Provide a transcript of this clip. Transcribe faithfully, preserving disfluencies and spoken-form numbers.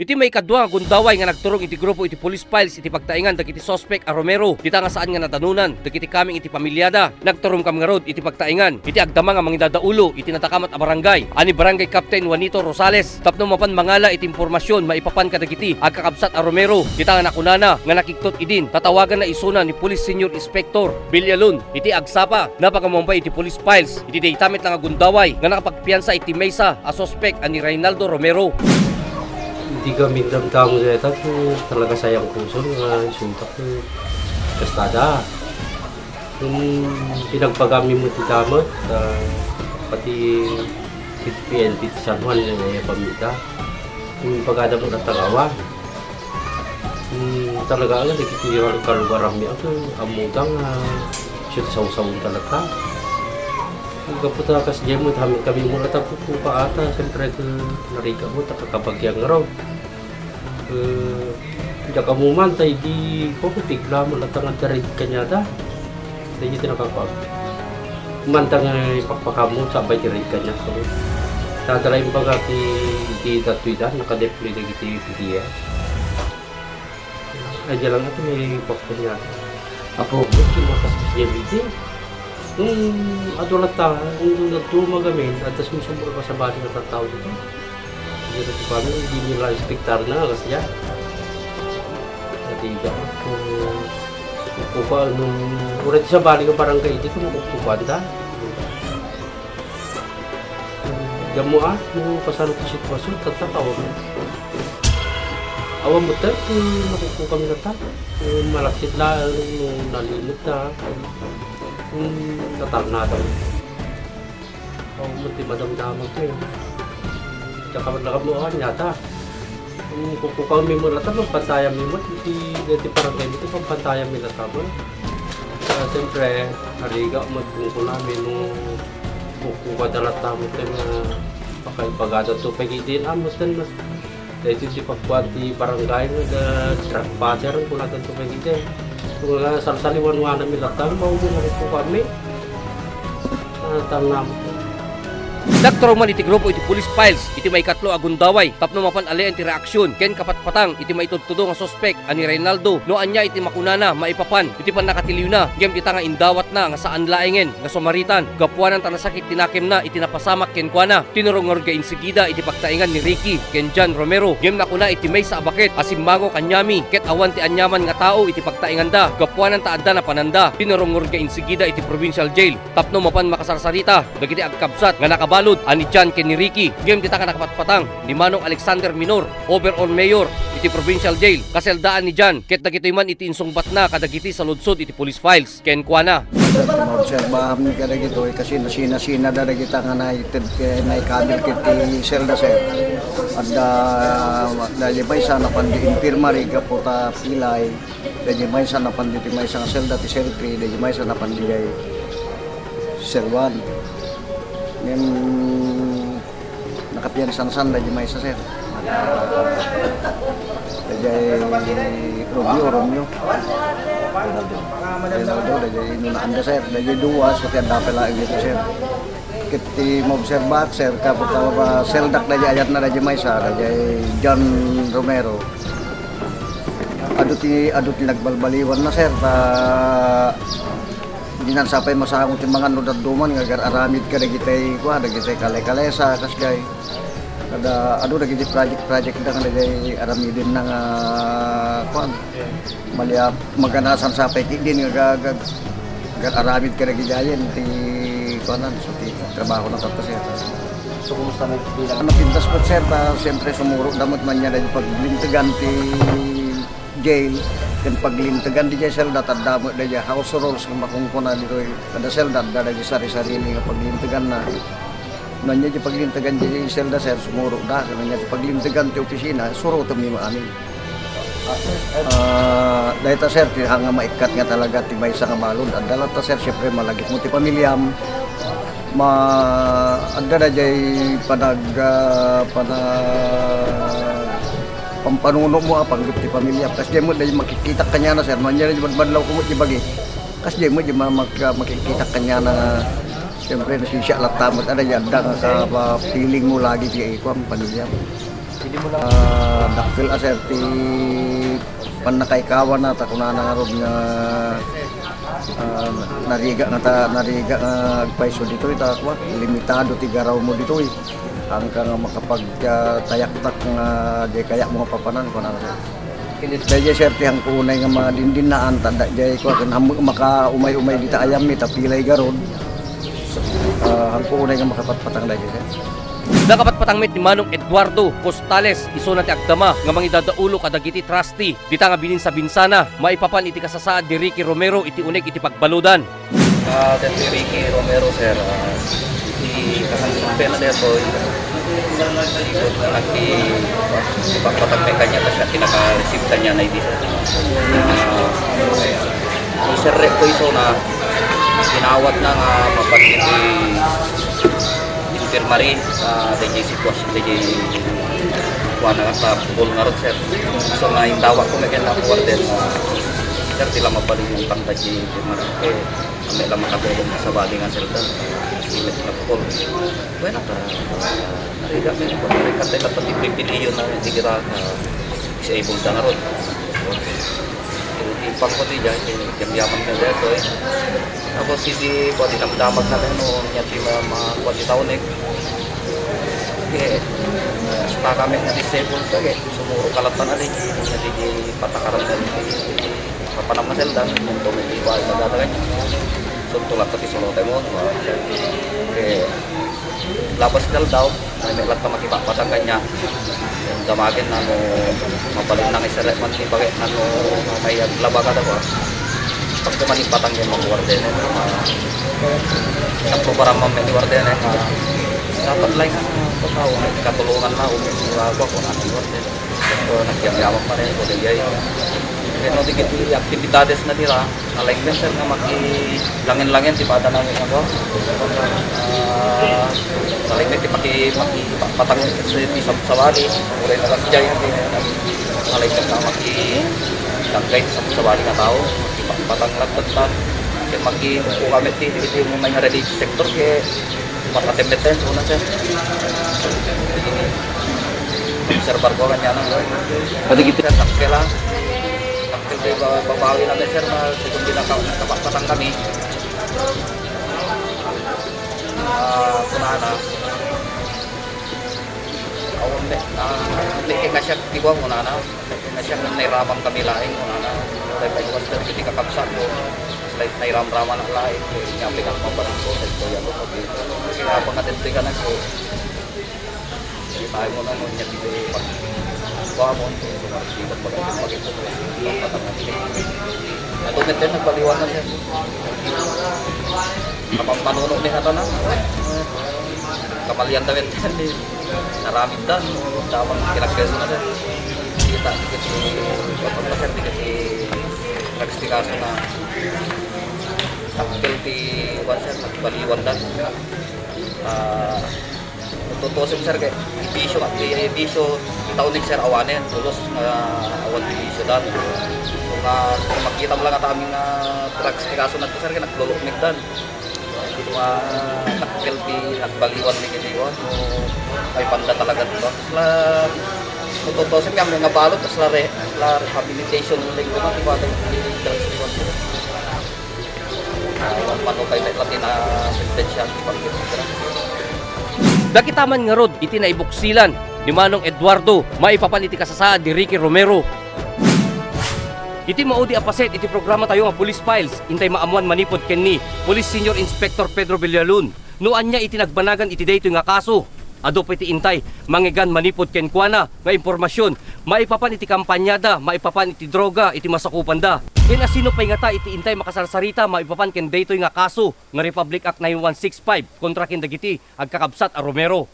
Iti maikadua nga gundaway nga nagturong iti grupo iti police files iti pagtaengan dagiti suspek a Romero, dita nga saan nga nadanunan dagiti kameng iti pamiliada. Nagturongkam ngarud iti pagtaengan iti agdama nga mangidadaulo iti nadakamat a barangay a ni Barangay Captain Juanito Rosales tapno mapan mangala iti impormasyon maipapan kadagiti agkakabsat a Romero, dita nga nakunana nga nakigtot idin tatawaganna isuna ni Police Senior Inspector Villalon iti agsapa. Napagammuan pay iti police files iti dayta met la nga gundaway nga nakapagpiansa iti maysa a suspek a ni Reynaldo Romero. Hindi kami damdamo dayta, talaga sayang puso nga isuntak ti kastada. Yung pinagpagami mo ti damat, ah, pati ti P N P ti San Juan, eh, pamita. Yung pagada mo natagawa. Hmm, talaga, ano, dagiti kalugaranmi, ato, ammodang, ah, siya ti sawsaw talaga. Gapu ta kas diay mo, kami, kami mo natagpupo ka ata, siyempre, ito, narigat mo, takakabagyang raw. Eh, diak ammo man, ta idi, ko, pigla mo, natangad ka rin kanyada. Dagiti nakakua. Mantang, eh, ipakpakam mo, sabay ti rate kaniak. So, nadala imbaga ti, ti datoy da, nakadeploy dagiti P D F. Ay, di lang ito, may ipakpakam niya. Apo, buti mo, tas P D F. Nung adu latta, nung nagduma gamin, at tas mo sumuro ka sa bali nga tattao dito. Dito sa family, hindi nila respektar na, kasi yan. At iba, kung kukuha, nung ulit sa bali nga barangay, dito mo kukuha, da. Damo, ah, nung pasano ti sitwasyon, tattakaw. Awan mo tayo, kung nakukuha kami na ta. Malaksit na, nung nalimot na. Kung natarnada mo. Awan mo ti madamdamag ko eh. Tsaka nakamuha niya ta. Kung kukuha mi mo lata, pagpantayan mi mo. Iti, iti parang ganito, pagpantayan mi lata mo. Ah, siyempre, narigat mo kung kunami nung kukuha da lata mo tayo nga pakaibagada to. Pag-idin, ah, mo tayo na. Dahil iti pagkuha ti barangay nga da trespasser, kung natin to pag-idin. Kung nga salsaliwan-wanan mi lata, maubo na rin po kami. Ah, tama. Nagturong man iti grupo iti police files iti maikatlo a gundaway tapno mapan alaen ti reaksyon ken kapatpatang iti maitudtudo nga suspek a ni Reynaldo no ania iti makunana maipapan iti pannakatiliwna ngem dita nga indawatna nga saan laengen nga sumaritan gapuanan ta nasakit ti nakemna iti napasamak kenkuana. Tinurong ngarud nga insigida iti pagtaengan ni Ricky ken John Romero ngem nakuna iti maysa a baket a simmango kaniami ket awan ti aniaman nga tao iti pagtaenganda gapuanan ta adda napananda. Tinurong ngarud nga insigida iti provincial jail tapno mapan makasarsarita dagiti agkabsat nga nakabalud a ni John ken ni Ricky. Ngem dita nga nakapatpatang ni Manong Alexander Minor, overall mayor iti provincial jail, kaseldaan ni John ket dagitoy man iti insungbatna kadagiti saludsod iti police files kenkuana. Maobserbahan kadagitoy, kasi nasina-sina da dagita nga naited ken naikabil ket ti selda, sir. Adda, adda di maysa napan di infirmary gapu ta pilay. Daydi maysa napan diti maysa nga selda ti Cell three, daydi maysa napan diay Cell one. Ngem nakapiansa san daydi maysa, sir. Daydi Romeo, Romeo. Ronaldo, daydi inunaanda, sir. Daydi dua, so ti adda pay laeng dito, sir. Ket ti maobserbaak, sir, kapu ta seldak daydi ayatna daydi maysa, daydi John Romero. Adu ti, adu ti nagbalbaliwanna, sir, ta dinan sa pay masango ti mangan no dadduman nga agar-aramid kadagitay kua, dagitay kale-kalesa, kasjay. Kada adu dagiti project-project da nga dagiti aramidenna nga kuan. Maliap maganasan sa pay kidin nga ga-, ga-, agar-aramid kadagiti ayen ti kuanan, so ti trabaho na tatta, sir. So, kumusta na bilang napintas met, sir, ta siyempre sumuro da met man niya dagiti paglintegan ti jail, ken paglintegan diay selda, tadda met diay house rules nga makunkuna ditoy kada selda, adda diay sari-sarili nga paglinteganna. No ania diay paglintegan diay selda, sir, sumuro da. No ania diay paglintegan ti opisina, surotenmi amin. Ah, dayta, sir, ti hanga maikkat nga talaga ti maysa nga balud. Adda latta, sir, siyempre, malagipmo ti pamiliam. Ma-, adda daydiay panag-, ah, panag-, pampanunomo a panggep ti pamilya. Kasdiay met daydiay makikkitak kaniana, sir. No ania daydiay madmadlaw ko met ti bagi. Kasdiay met daydiay ma-, mak-, makikkitak kaniana nga, siyempre, nasisiak latta met. Adda daydiay adda nga ka-, feeling mo lagi ti, eh, kuan, pamilya. Ah, dakkel a, sir, ti pannakaikawana ta kunana ngarud nga, ah, narigat nga ta, narigat nga agpayso ditoy ta, kua, limitado ti garawmo ditoy. Haanka nga makapag, ah, tayaktak nga di kayatmo nga papanan, kunana, sir. Daydiay, sir, ti haanko unay nga madindinnaan, ta daydiay, kua, ken ammok makaumay-umay dita ayammi, ta pilay garud. Ah, haanko unay nga makapatpatang daydiay, sir. Nakapatpatang met ni Manong Eduardo Costales, isuna ti agdama nga mangidadaulo kadagiti trustee dita nga bininsabinsana maipapan iti kasasaad ni Ricky Romero iti uneg iti pagbaludan. Ah, daytoy Ricky Romero, sir, ah, ti kasansumpena daytoy, sigud nga nagki-, ipagpatag met kaniak, ta siak ti naka-receive kaniana idi, sir. Ah, iserrekko isuna, inawatna nga mapan iti infirmary, ah, daydiay sitwasyon, daydiay kuana nga ta pukol ngarud, sir. So, nga indawatko met ken warden, ah, sir, di la mabalin nga ipanka daydiay infirmary. Eh, Ammok la makatulong nga sabali nga selda. Estimate nga pukol. Bueno, ta, narigat met, narigat met, pati pipiliyon na, hindi kita, ah, disabled na ngarud. Ipangko ti daydiay, eh, yamyaman nga daytoy, eh. Tapos, hindi, pwede damdamag na rin, no, niya di ma-, ma-, pwede taon, eh. Eh, basta kami nga disabled ka, eh. Sumuro ka lang tanali, hindi niya di patakaran na rin, eh. Papanam nga selda, yung tumitiba, yung magdadagan niya. Suntulan ka ti surote mo, no? Eh, labas ka daw, may melat ka makipapatang kanya. Damagen na no, mabalin nang iseret man ti bagay na no, may aglaba ka daw, ah. Pag kumaning patang yung mga wardene, mga, tapos para mamay ni wardene, ah, dapat lang, ah, pagkaw, may katulungan na, o may sura ko, kung ano yung wardene. So, nagyamyaman pa rin, so, di ay. Kaya no, di kiti aktibidades na dira, nalaing met, sir, nga maki-, langin-langin, di pa ata namin ako. Ah, nalaing met, di maki-, maki-, patang sa, sa, sabali, uray na kasi dyan, di, nalaing met nga maki-, tanggay sa sabali nga tao, maki-, patang lang, patang. Kaya maki-, kung kami, di, di, di mo may nga religious sector, kaya Matatem-metem, una, sir. Obserbar ko kanya na. Pati kita. Sir, takkel, ah. Takkel kay ba-, babawi na, sir, na siguro di naka-, nakapatpatang kami. Ah, kunana. Awan, ah, hindi kay kasyak, di ba, kunana. Nga siya nga nairaman kami laeng, kunana, tayo paiwas na iti kakabsat ko. Like, nairamraman na laeng, eh, nga pinakmabalik ko, sa istorya ko, pag-, kaya pangatentoy ka na ko. Tayo mo na, no, niya dito, pag-, kuha mo, so, pag-, pag-, pag-, pag-, pag-, ato, met, nagbaliwan na siya. Kapag manuno ni Hatanan, kamalian na, met, Naramid da, no, damang pinagkeso na, sir. Kita, dikit ni, kapag na, sir, dikit ni, nagstikaso na, takkel ti, kuwan, sir, nagbaliwan da. Ah, kung tutusin, sir, kay, bisyo, nga, ti, bisyo, taon ni, sir, awanen, tulos, nga, awan ti bisyo dan. Kung, ah, kung makita mo lang at aming, ah, nagstikaso na to, sir, kay, naglulukmig dan. Mga takkel ti nagbaliwan ni Gideon, no, may panda talaga dito. Kasla, kung tutusin nga, mga balot, kasla re-, kasla rehabilitation lang ko, mati pa tayo drugs ni Juan. Ah, yung mano kay may Latina sentensya, di ba, drugs? Dagita man ngarud iti naibuksilan ni Manong Eduardo maipapan iti kasasaad ni Ricky Romero. Iti maudi a paset iti programa tayo nga Police Files, intay maammuan manipud ken ni Police Senior Inspector Pedro Villalon no ania iti nagbanagan iti daytoy nga kaso. Adu pay ti intay mangegan manipud kenkuana nga impormasion maipapan iti kampanyada maipapan iti droga iti masakupanda. Ken asino pay ngata iti intay makasarsarita maipapan ken daytoy nga kaso nga Republic Act nine one six five kontra ken dagiti agkakabsat a Romero.